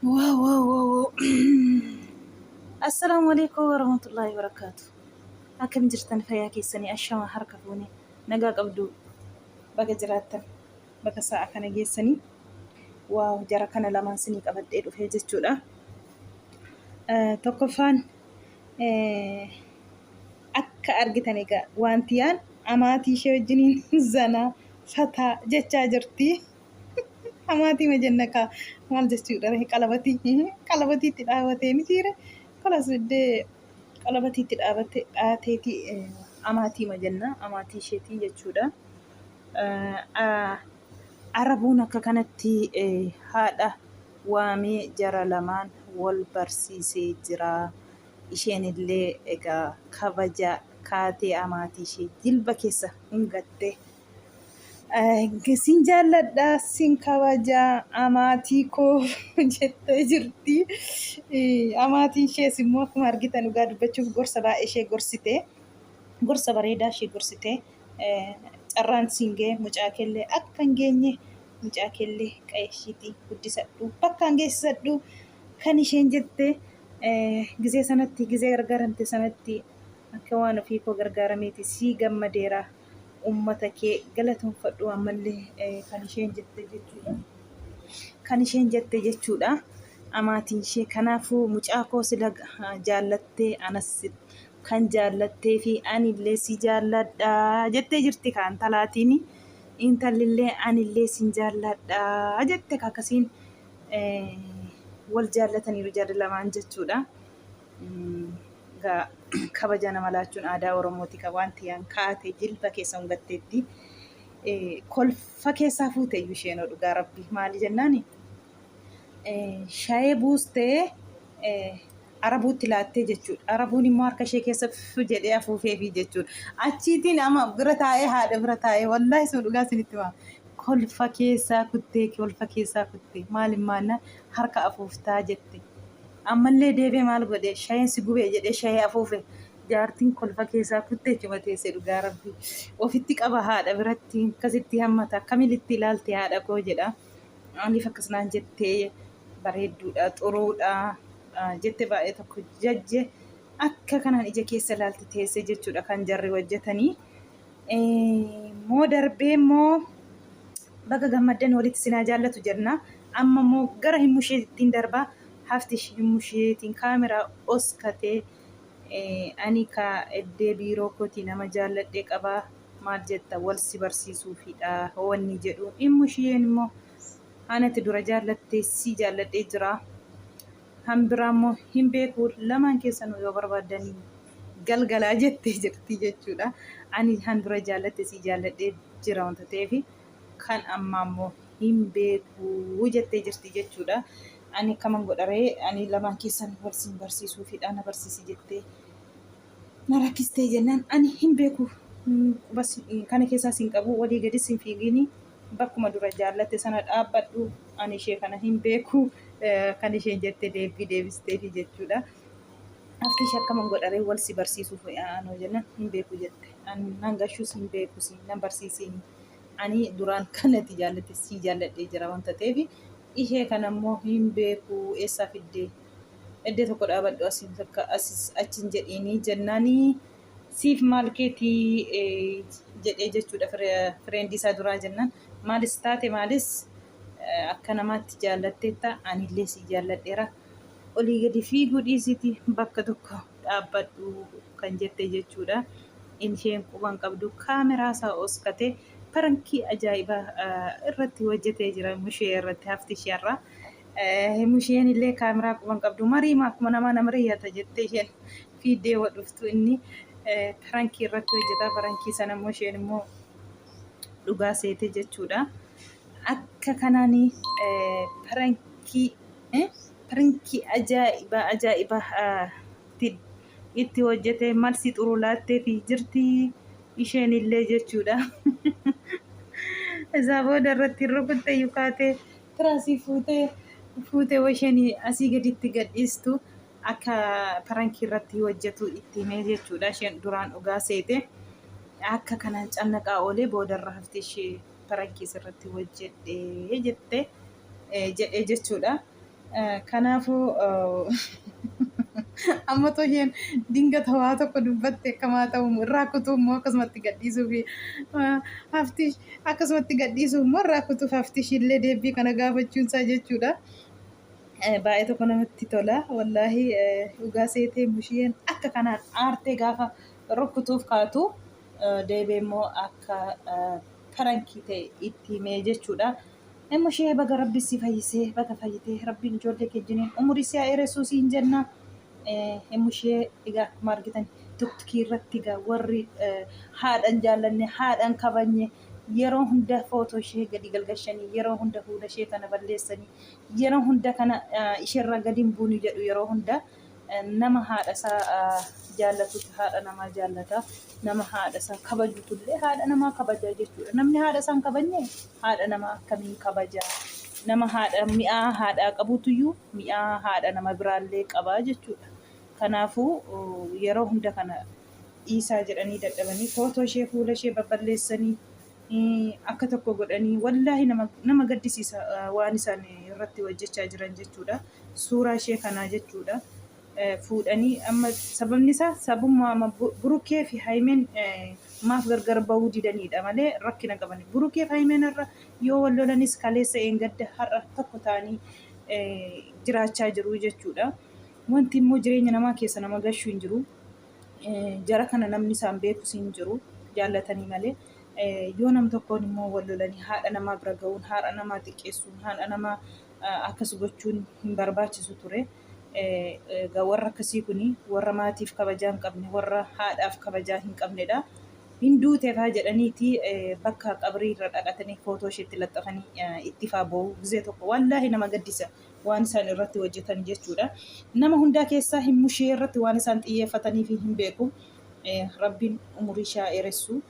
Wow wow wow wow. Assalaamu alaikum warahmatullahi wabarakaatu. Akkam jirtan fayyaa keessanii ashama harka fuune nagaa qabdu baga jiraattan baga sa'a kana geessanii waaw jara kana lamaan sinii qabadhee dhufee jechuudha. Tokkoffaan akka argitan egaa waantiyaan amaatii ishee wajjiniin zanaa fataa jechaa jirti. Amaatii ma jenna kaa maal jechuudha ree qalabatii qalabatiitti dhaabatee mitiire kalas iddee qalabatiitti dhaabate dhaateeti amaatii ma jenna amaatii isheetii jechuudha. Arabuun akka kanatti haadha waamee jara lamaan wal barsiisee jira. Isheenillee egaa kabaja kaatee amaatii ishee jilba keessa hungattee Sin jaalladha, sin kabaja amaatii koo jettee jirti. Amaatiin ishees immoo akkuma argitan dhugaa dubbachuuf gorsa baay'ee ishee gorsite. Gorsa bareedaa ishee gorsite. Carraan siin ga'e mucaa keellee akka hin geenye mucaa keellee qa'eeshiitii guddisadhu bakkaan geessisadhu kan isheen jette gizee sanatti gizee gargaaramte sanatti akka waan ofii koo gargaarameeti sii gammadeera. Ummata kee galatoonfadhu ammallee kan isheen jette jechuudha. Kan isheen jette jechuudha. Amaatiin ishee kanaafuu mucaa koo sila jaallattee anas kan jaallattee fi anillee si jaalladha jettee jirti kaa intalaatiin. Intallillee anillee sin jaalladha jette akkasiin wal jaallataniiru jarri lamaan jechuudha. Egaa kabaja nama laachuun aadaa Oromooti ka waan tiyaan kaate jilba keessa hungatteetti. Kolfa keessaa fuute iyyuu isheenoo dhugaa rabbi maali jennaani shayee buustee arabuutti laattee jechuudha. Arabuun immoo harka ishee keessa fu jedhee afuufeefii jechuudha. Achiitiin ama bira taa'ee haadha bira taa'ee wallaahi sun dhugaa isinitti himaa. Kolfa keessaa kuttee kolfa keessaa kuttee maali maanna harka afuuftaa jette. Ammallee deebi'ee maal godhe shayeen si gubee jedhee shayee afuufe jaartiin kolfa keessaa kutte achuma teesse dhugaa rabbi ofitti qaba haadha biratti akkasitti hammata akkamitti ilaalte haadha koo jedha maaliif akkas naan jettee bareedduudha xuruudha jette baay'ee tokko jajje akka kanaan ija keessa ilaalte teesse jechuudha kan jarri hojjetanii moo darbee immoo Baga gammaddan walitti isin haa jaallatu jenna. Amma immoo gara himmusheettiin darba. Hafti himmusheetiin kaameraa oskatee ani ka eddee biiroo kooti nama jaalladhe qaba maal jetta wal si barsiisuufidha wanni jedhu. Himmushiyeen immoo anati dura jaallatte si jaalladhee jira. Han biraa immoo hin beeku lamaan keessanuu yoo barbaaddanii galgalaa jettee jirti jechuudha. Ani han dura jaallatte si jaalladhee jira wanta ta'eef kan ammaa immoo hin beeku jettee jirti jechuudha. Ani akkaman godharee ani lamaan keessan wal sin barsiisuufidha na barsiisi jettee na rakkistee jennaan ani hin beeku qubas kana keessaas hin qabu walii gadis hin fiigiini bakkuma dura jaallatte sana dhaabbadhu ani ishee kana hin beeku kan isheen jette deebbii deebisteefi jechuudha. Hafti ishee akkaman godharee wal si barsiisuuf anoo jennaan hin beeku jette. Ani nan gashuus hin beeku si nan barsiisiin. Ani duraan kanatti jaallatte si jaalladhee jira wanta ta'eef ishee kana immoo hin beeku eessaa fiddee iddoo tokko dhaabadhu asiin takka asis achi hin jedhiinii jennaanii siif maal keetii jedhee jechuudha fireendii isaa duraa jennaan maalis taate maalis akka namaatti jaallatteetta anillee si jaalladheera olii gadi fiiguu dhiisiti bakka tokko dhaabbadhu kan jette jechuudha. Isheen quban qabdu kaameraa isaa oskate parankii ajaa'ibaa irratti hojjetee jira mushee irratti hafti ishee irraa. Musheen illee kaameraa quban qabdu mariima akkuma namaa nama riyyata jettee isheen fiiddee wa dhuftu inni parankii irratti hojjeta parankii sana immoo isheen immoo dhugaa seete jechuudha. Akka kanaan parankii Pirnkii ajaa'ibaa ajaa'ibaa itti hojjete malsi xuru laatteefi jirti isheen illee jechuudha. Isaa booda irratti rukutte yukaatee tiraasii fuutee fuutee isheen asii gaditti gadhiistu akka parankii irratti hojjetu itti himee jechuudha. Isheen duraan dhugaa seete akka kanaan cannaqaa oolee boodarra hafti ishee parankii sirratti hojjedhe jette jedhee jechuudha. Kanaafuu amma otoo isheen dingata waa tokko dubbatte akkamaa ta'u irraa kutuu immoo akkasumatti gadhiisuu fi hafti akkasumatti gadhiisuu immoo irraa kutuuf hafti ishiillee deebii kana gaafachuun isaa jechuudha. Baay'ee tokko namatti tola. Wallaahi dhugaa seetee mushiyeen akka kanaan aartee gaafa rukutuuf kaatu deebi'ee immoo akka parankii ta'e itti himee jechuudha. Emushee baga rabbi si fayyisee baga fayyitee rabbiin ijoollee kee wajjiniin umurii si haa dheeressuu siin jenna. Emushee egaa akkuma argitan tiktookii irratti egaa warri haadhan jaallanne haadhan kabajne yeroo hunda footoo ishee gadi galgashanii yeroo hunda fuula ishee kana balleessanii yeroo hunda kana isheerraa gadi hin buunu jedhu yeroo hunda Nama haadha isaa jaallatutu haadha namaa jaallata. Nama haadha isaa kabajutullee haadha namaa kabaja jechuudha. Namni haadha isaa hin kabajne haadha namaa akkamiin kabaja? Nama haadha mi'aa haadhaa qabutuyyuu mi'aa haadha nama biraallee qaba jechuudha. Kanaafuu yeroo hunda kana dhiisaa jedhanii dadhabanii footoo ishee fuula ishee babballeessanii akka tokko godhanii wallaahi nama nama gaddisiisa waan isaan irratti hojjechaa jiran jechuudha. Suuraa ishee kanaa jechuudha. Fuudhanii amma sababni isaa sabummaa amma Burukee fi Hayimeen maaf gargar bahuu didaniidha malee rakkina qaban. Burukee fi Hayimeen har'a yoo wal lolanis kaleessa eengadda har'a tokko ta'anii jiraachaa jiru jechuudha. Wanti immoo jireenya namaa keessa nama gashuu hin jiru. Jara kana namni isaan beekus hin jiru jaallatanii malee. Yoo nam tokkoon immoo wal lolanii haadha namaa bira ga'uun, haadha namaa xiqqeessuun, haadha namaa akkas gochuun hin barbaachisu ture. Egaa warra akkasii kun warra maatiif kabajaa hin qabne, warra haadhaaf kabajaa hin qabnedha. Hin duute faa jedhaniiti bakka qabrii irra dhaqatanii footoo isheetti laxxafanii itti faa boo'u gizee tokko wallaahi nama gaddisa waan isaan irratti hojjetan jechuudha. Nama hundaa keessaa hin mushee irratti waan isaan xiyyeeffataniif hin beeku. Rabbiin umurii ishee haa dheeressu.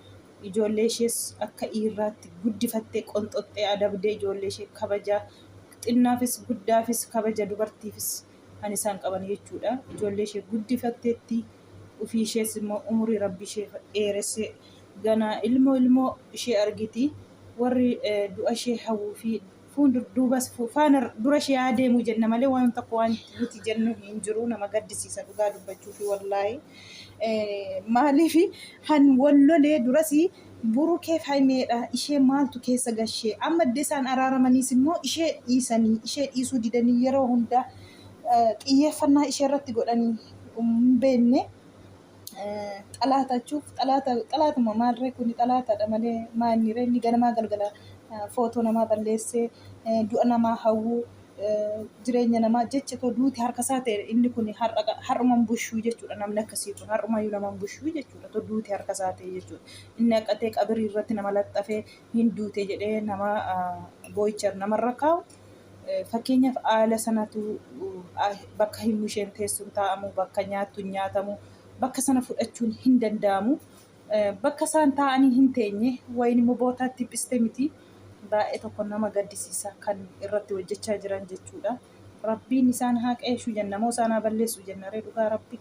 Ijoollee ishees akka dhiirraatti guddifattee qonxoxxee adabdee ijoollee ishee kabaja xinnaafis guddaafis kabaja dubartiifis kan isaan qaban jechuudha. Ijoollee ishee guddifatteetti ofii ishees immoo umurii rabbi ishee dheeresse ganaa ilmoo ilmoo ishee argiti. Warri du'a ishee hawwuu fi fuuldur duubas faana dura ishee haa deemu jenna malee waan tokko waan nuti jennu hin jiru nama gaddisiisa dhugaa dubbachuufi wallaahi maaliif han wal lolee durasi burukeef haymeedha ishee maaltu keessa gashee amma adda isaan araaramaniis immoo ishee dhiisanii ishee dhiisuu didanii yeroo hunda xiyyeeffannaa ishee irratti godhanii hin beekne xalaatachuuf xalaata xalaatuma maalree kuni xalaataadha malee maanniree inni ganamaa galgala footoo namaa balleessee du'a namaa hawwuu jireenya namaa jecha too duuti harka isaa ta'e inni kun har'uma hin bushuu jechuudha namni akkasii kun har'umayyuu nama hin bushuu jechuudha too duuti harka isaa ta'e jechuudha inni haqatee qabirii irratti nama laxxafee hin duute jedhee nama boo'icha namarra kaa'u Fakkeenyaaf aala sanatu bakka himmu isheen teessu hin taa'amu, bakka nyaattu hin nyaatamu, bakka sana fudhachuun hin danda'amu. Bakka isaan taa'anii hin teenye wayin immoo bootaatti dhiphiste miti. Baay'ee tokko nama gaddisiisa kan irratti hojjechaa jiran jechuudha. Rabbiin isaan haa qeeshu jenna moo isaan haa balleessu jenna ree dhugaa rabbi.